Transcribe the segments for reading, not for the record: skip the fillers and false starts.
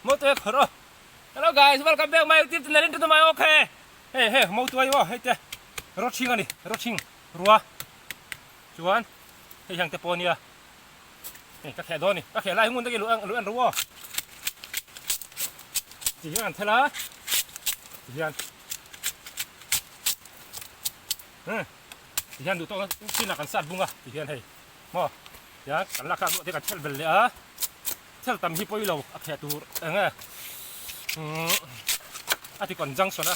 Motuai khawrh aw. Hello guys, welcome back my YouTube channel into my okay. Hei hei motuai aw hei te rawthing ani rawthing rua chuan hei hiang te pawh ania hei ka kheh dawn ni ka kheh lai ngun takin lu lu en ru aw ti hian an thel a ti hian hmm ti hian duh tawk chinah kan sat bung a ti hian hei maw tihian kan lak hlak luah te kan thel bel leh a. Thel tam hi pawi lo a kheh tur eng e a ti conjunction a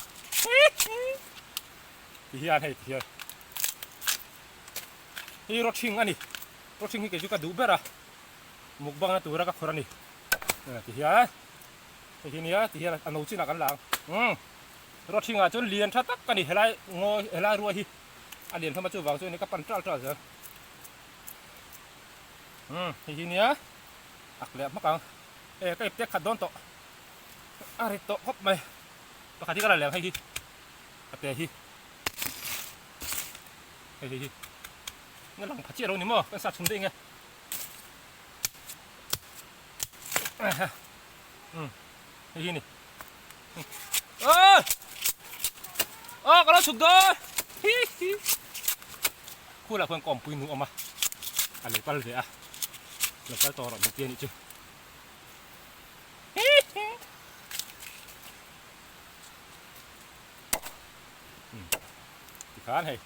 ti hian hei ti hian hi rawthing a ni rawthing hi kei chu ka duh ber a mukbang na tura ka khawrh a ni ti hian hei hi nia ti hian a no chinah kan la ang umm rawthing ah chuan lian tha tak a ni helai ngaw helai ruai hi a lian hlawm a chuvang chuan ka pan tal tal zel. Umm hei hi nia ak leh hmak ang e ka ipte khat dawn tawh a rit tawh khawp mai pakhat hi ka la leng hei hi a te hi hei hei hi na lang pha chiah lo ni maw kan sa chhun daih nge umm hei hi ni ơ ơ ka lo chhuk dawn hi hi Khulah khuan kawmpui nu awm a, a lo kal ve a, lo kal tawh rawh min ti a nih chu. Tikhan hei,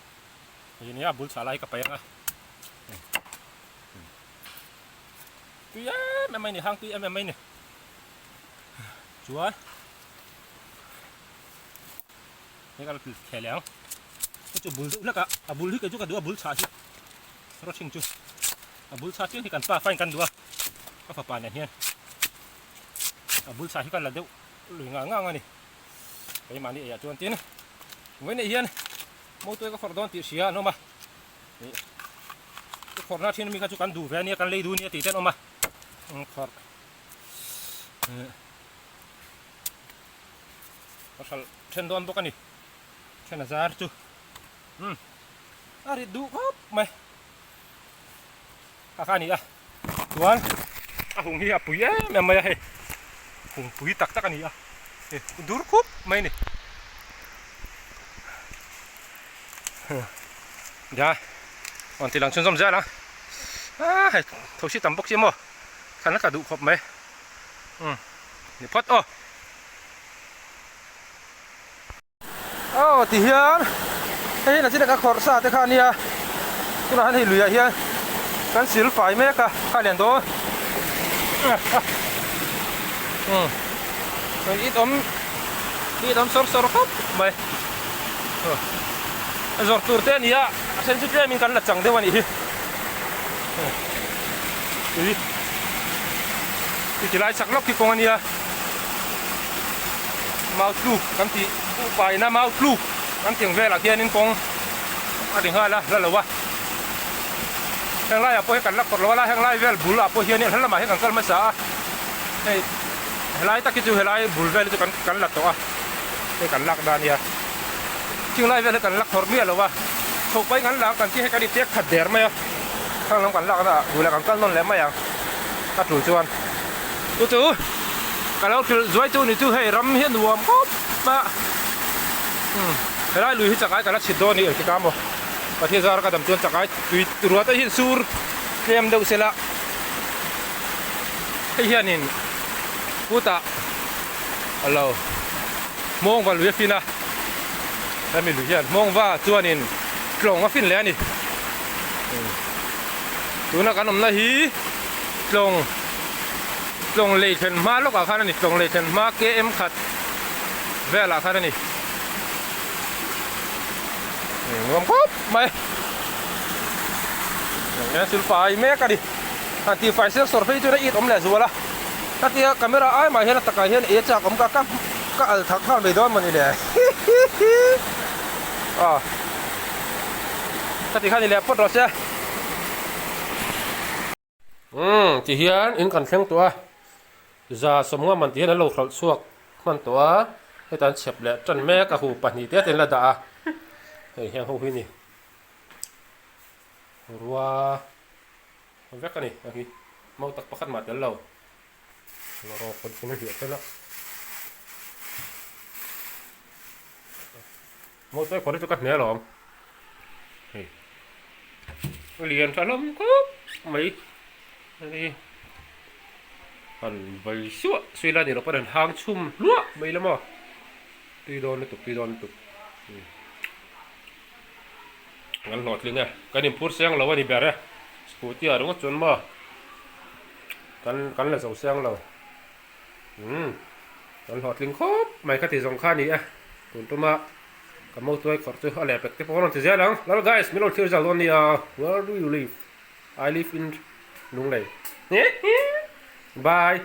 hei nia bul chhah lai ka paih ang a. Tui em em mai ni, hang tui em em mai ni. Chuan Hei ka la theh leh ang. Hei chu bul deuh hlek a, a bul hi kei chu ka duh a bul chhah hi rawthing chu a bul chhah chiang hi kan pa fain kan duh a, ka fapa nen hian a bul chhah hi ka la deuh lui ngang ngang a ni. Keimahni eiah chuan tin vawiin nei hian motor ka khawrh dawn tih hria an awm a, ih ka khawrhna thin ami kha chu kan duh ve ania kan lei duh ania tih te an awm a, khawrh. Ka hralh then dawn bawk a ni then a zar chu umm a rit duh khawp mai kha kha a ni a chuan a hung hi a pui em em mai a hei hung pui tak tak a ni a hei dur khup mai a ni nia rawn ti lang chhunzawm zel ang ah hei thosi tam bawk si maw thlan a tla duh khawp mai umm ni phawt aw. Aw ti hian hei hi nachin ka khawrh sa te kha ania tunah hian hei luiah hian kan sil fai mek a kha lian dawn umm it awm it awm sawr sawr khawp mai a zawrh tur te a ni a a then chu tlemin kan la chang deuh a nih hi tui ti lai chak lawk hi kawng a nia. Mau tluk kan tih upaina mau tluk kan tih ang velah khianin kawng a ti nghal a hla lo a heng laiah pawh hi kan la khawrh lo a lai heng lai vel bul ah pawh hianin hla lamah hian kan kal hmasa a hei helai tak hi chu helai bul vel hi chu kan kan la tawh a hei kan lak dan a nia ching lai vel hi kan la khawrh miah lo a chho pahin kan la ang kan tih hei kan inpek khat der mai a khang lam kan lakna ah duh leh kan kal nawn leh mai ang a tul chuan. Chu chu ka lo hrilh zuai chu ni chu hei ram hi a nuam khawp mai a umm helai lui hi chakai ka la chhit dawn a ni engtik a maw Pathian zara ka dam chuan chakai tui ruah te hian sur tlem deuh sela hei hianin putah a lo hmawngva lui a fin a hemi lui hian hmawngva chuanin tlawng a fin leh a ni tuna kan awmna hi. Tlawng Tlawng lei thlen hma lawkah khan a ni Tlawng lei thlen hma KM khat velah khan a ni nuam khawp mai eng thil fai mek a ni han tih fai sir sawr phei chuan a it awm leh zual a hetia camera ai mah hian a takah hian ei a chak awm ka ka ka al thak nghal mai dawn mawni le aw ka ti khan i leh phawt rawh se. Umm ti hian in kan thleng tawh a za sawmnga man ti hian an lo hralh chhuak hman tawh a heta an chhep leh tan mek a hu pahnih te te an la dah a hei heng ho hi ni rua vek a ni hei hi mau tak pakhat mah tel lo. Rawk pawn thing a hliah tel a. Motor kawr hi chu ka hne alawm. Hei. Lian tha hlawm khawp mai. Hei. Han vai suah sui la ni lo pawn han hang chhum hluah mai la maw. Tui dawn lutuk tui dawn lutuk. Kan hlawhtling e. Kan inphur seng lo a ni ber e. Scooty ah ringawt chuan maw kan kan la zo seng lo. Umm kan hlawhtling khawp mai kha ti zawng kha a ni e. Tun tuma ka motuai khawrh chu a lehpek te pawh ka rawn ti zel ang. Lal guys min lo thlir zal dawn nia. Where do you live? I live in Lunglei. Bye.